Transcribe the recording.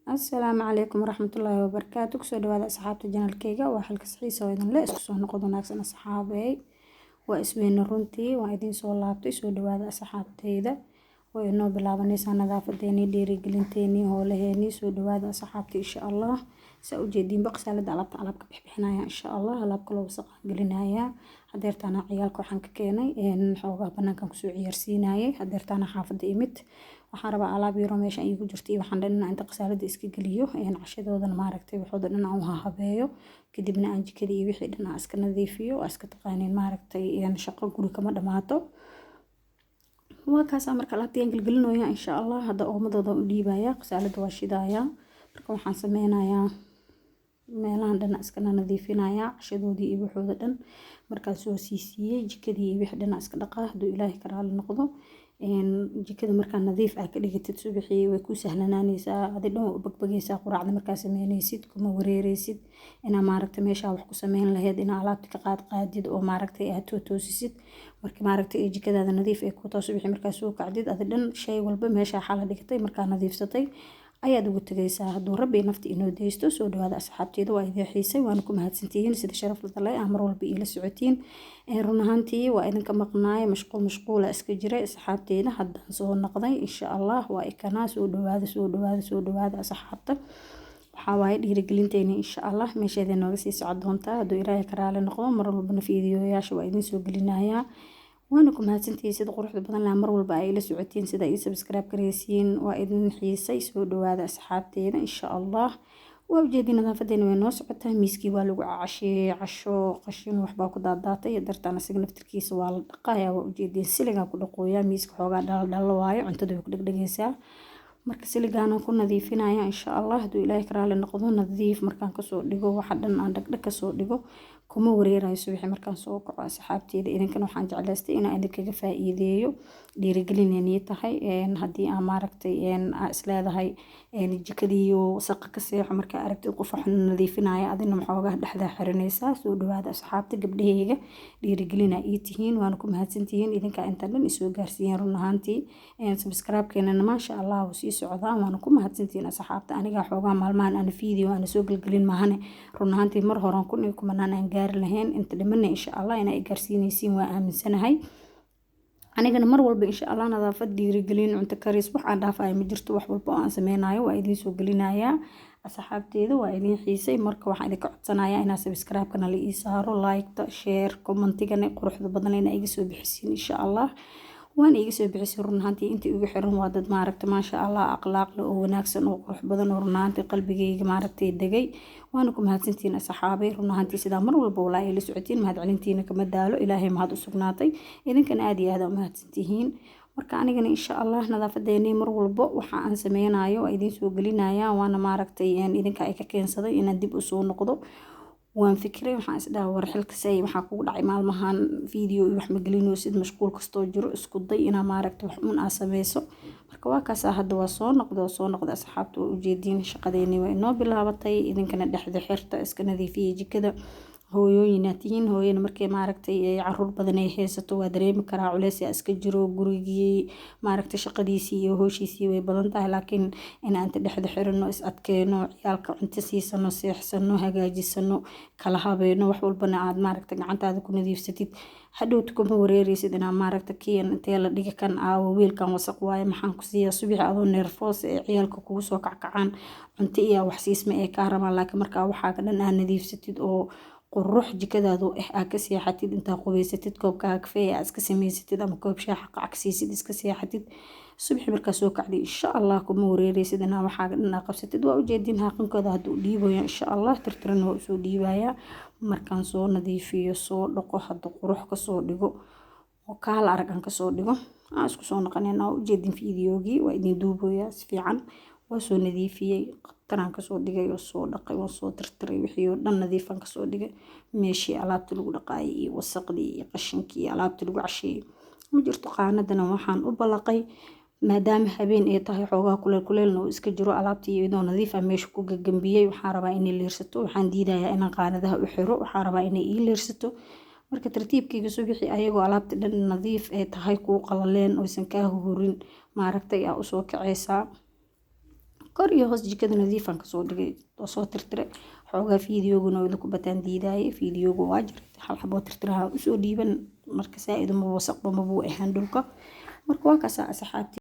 Asalaamu calaykum waraxmatullaahi wabarakaatu. Kusoo dhawaada asxaabta janalkeyga, waa xalkas xiisa oo idin le isku soo noqod wanaagsan asxaabey. Waa isweyne runtii, waan idiin soo laabtay. Soo dhawaada asxaabteyda, way inoo bilaabanaysaa nadaafadeennii, dhiirigelinteenii, howlaheenii. Soo dhawaada asxaabta, insha Allah. Saa ujeediinba, qasaalada alaabta alaabka bixbixinaya, insha Allah. Alaab kaloo wasaqaan gelinayaa. Hadeertaana ciyaalka waxaan ka keenay xoogaa banaankan kusoo ciyaarsiinayay. Hadeertaana xaafadda imid. Waxaan rabaa alaab yaroo meesha iigu jirta iyo waxaan dhan inaan inta qasaalada iska geliyo, cashadoodana maaragtay, waxooda dhan aan u habeeyo, kadibna aan jikada iyo wixii dhan aan iska nadiifiyo. Waa iska taqaaniin, maaragtay, shaqo guri kama dhamaato. Waa kaasaa. Marka alaabtii aan gelgelinooya, insha Allah. Hadda oomadooda u dhiibaya, qasaalada waa shidaaya. Marka waxaan sameynayaa meelahan dhan iskana nadiifinayaa, cashadoodii iyo waxooda dhan. Markaan soo siisiiyey, jikadii iyo wixii dhan iska dhaqaa, hadduu Ilaahay ka raali noqdo. Jikada markaa nadiif ah ka dhigatid subaxii, way kuu sahlanaanaysaa, adi dhan waa u bagbagaysaa. Quraacda markaa sameynaysid, kuma wareereysid inaa maaragtay meeshaa wax ku sameyn lahayd, inaa alaabta ka qaad qaadid oo maaragtay aad toosisid. Marka maaragtay jikadaada nadiif ay ku tahay subaxii markaa soo kacdid, adi dhan shay walba meeshaa xala dhigatay markaa nadiifsatay ayaad ugu tegaysaa, hadduu Rabbi nafta inoo deysto. Soo dhawaada asxaabteeda, waa idin xiisay, waana ku mahadsantihiin sida sharafta leh aa mar walba iila socotiin. Run ahaantii waa idinka maqnaay, mashquul mashquula iska jiray asxaabteeda. Haddaan soo noqday, insha Allah. Waa ikanaa. Soo dhawaada, soo dhawaada, soo dhawaada asxaabta. Waxaa waaye dhiirigelinteeni, insha Allah, meesheeda nooga sii socon doontaa, hadduu Ilaahay ka raali noqdo. Mar walbana fiidiyoyaasha waa idin soo gelinayaa, waana ku mahadsantihiin sida quruxda badan laha mar walba ay ila socotiin, sida ii subscribe gareysiin. Waa idin xiisay. Soo dhawaada asxaabteeda, insha Allah. Waa ujeedin, nadaafadeena way noo socotaa. Miiskii waa lagu casheeyey, casho qashin waxbaa ku daadaatay. Dartaan isaga naftirkiisa waa la dhaqayaa. Waa ujeedin, siligaa ku dhaqooyaa miiska. Xoogaa dhalo dhalo waayo, cuntada way ku dhegdhegaysaa. Marka siligaana ku nadiifinaya, insha Allah, hadduu Ilaahay ka raali noqdo. Nadiif markaan kasoo dhigo, waxa dhan aan dhagdhag kasoo dhigo, kuma wareerayo subaxii markaan soo kaco asxaabteeda. Idinkana waxaan jeclaystay inaan idinkaga faa'iideeyo, dhiirigelinay tahay. Haddii aan maaragtay aa isleedahay jikadiiyo wasaqa ka seexo, markaa aragtid qof wax nadiifinaya, adina maxoogaa dhexdaa xiranaysaa. Soo dhawaada asxaabta, gabdhaheyga dhiirigelina ii tihiin, waana ku mahadsantihiin idinkaa intaan dhan isoo gaarsiiyeen. Run ahaantii subscribe-keenana maasha Allah wuu sii socdaa, waana ku mahadsantihiin asxaabta. Aniga xoogaa maalmahan aan video aan soo gelgelin maahane, run ahaantii mar horan 1000 iyo kumanaan aan gaari lahayn. Inta dhimana, insha Allah, inaa i gaarsiinaysiin waa aaminsanahay. Anigana mar walba, insha Allah, nadaafad, dhiirigelin, cunto karis, wax aan dhaafayo ma jirto. Wax walba oo aan sameynayo waa idiin soo gelinayaa asxaabteeda. Waa idiin xiisay. Marka waxaan idinka codsanayaa inaa subscribe-kana la ii saaro, like-ta, share, commentigana quruxda badan inaa iga soo bixisiin, insha Allah. Waana iga soo bixisay. Run ahaantii inta igu xiran waa dad maaragta, maasha Allah, akhlaaq leh oo wanaagsan oo qurux badan oo run ahaantii qalbigayga maaragtay degay. Waana ku mahadsantihiin asxaabay. Run ahaantii sidaa mar walba walaa ay la socotiin, mahadcelintiina kama daalo. Ilaahay mahad u sugnaatay, idinkana aad iyo aad u mahadsantihiin. Marka anigana, insha Allah, nadaafadeeni mar walbo waxa aan sameynayo waa idiin soo gelinaya. Waana maaragtay idinka ay ka keensaday inaan dib usoo noqdo. Waan fikiray, waxaan isdhaha, war xilkasay, waxaa kugu dhacay maalmahan video iyo wax ma gelinaysid? Mashquul kastoo jiro, isku day inaa maaragta wax uun aa sameyso. Marka waa kaasaa, hadda waa soo noqda, waa soo noqda asxaabta. Waa ujeediin, shaqadeeni waa inoo bilaabatay. Idinkana dhexda xirta, iska nadiifiya jikada. Hooyooyinaa tihiin, hooyana markay maaragtay caruur badan ay haysato, waa dareemi karaa culeys yaa iska jiro gurigii, maaragtay, shaqadiisii iyo howshiisii way badan tahay. Laakiin inaan inta dhexda xirino, is adkeeno, ciyaalka cunto siisano, seexsano, hagaajisano, kala habeeno, wax walbana aad maaragtay gacantaada ku nadiifsatid, hadhowta kuma wareereysid inaa maaragta kiyan intee la dhiga, kan aawo, wiilkan wasaq waaye, maxaan ku siiyaa. Subaxi adoo neerfoos ee ciyaalka kugu soo kackacaan, cunto iyo wax siisma ee kaa rabaan. Laakiin markaa waxaaga dhan aa nadiifsatid oo qurux jikadaadu ah aa ka seexatid, intaa qubaysatid, koobkaaga kafee aa iska samaysatid ama koob shaaxa qacsiisid, iska seexatid, subaxi markaa soo kacday, insha Allah, kuma wareereysid inaa waxaaga dhan aa qabsatid. Waa ujeedin, haaqankooda hadduu dhiibayo, insha Allah. Tirtirana waa usoo dhiibayaa markaan soo nadiifiyo, soo dhaqo, hadda qurux kasoo dhigo oo kaala arag aan kasoo dhigo, aan isku soo noqonayna. Waa ujeedin, fiidiyoogii waa idin duubayaa si fiican. Waa soo nadiifiyey, qataraan kasoo dhigay oo soo dhaqay, waan soo tirtiray, wixii oo dhan nadiifaan kasoo dhigay. Meeshii alaabta lagu dhaqaayay iyo wasaqdii iyo qashinkii iyo alaabta lagu casheeyey ma jirto. Qaanadana waxaan u balaqay maadaama habeen ay tahay, xoogaa kuleel kuleelna uu iska jiro, alaabtii iyadoo nadiif ah meesha ku gagambiyey. Waxaan rabaa inay leersato, waxaan diidayaa inaan qaanadaha u xiro, waxaan rabaa inay ii leersato. Marka tartiibkayga subaxii ayagoo alaabta dhan nadiif ay tahay, kuu qalaleen oysan kaa huhurin, maaragtay, aa usoo kacaysaa. Kor iyo hoos jikada nadiifan kasoo dhigay oo soo tirtiray. Xoogaa fiidiyooguna oo idinku bataan diidaayay. Fiidiyooga waa jiray, hal xaboo tirtiraha usoo dhiiban. Marka saa-id uma wasaqba mabuu ahaan dhulka. Marka waa kaasaa, asxaabtii.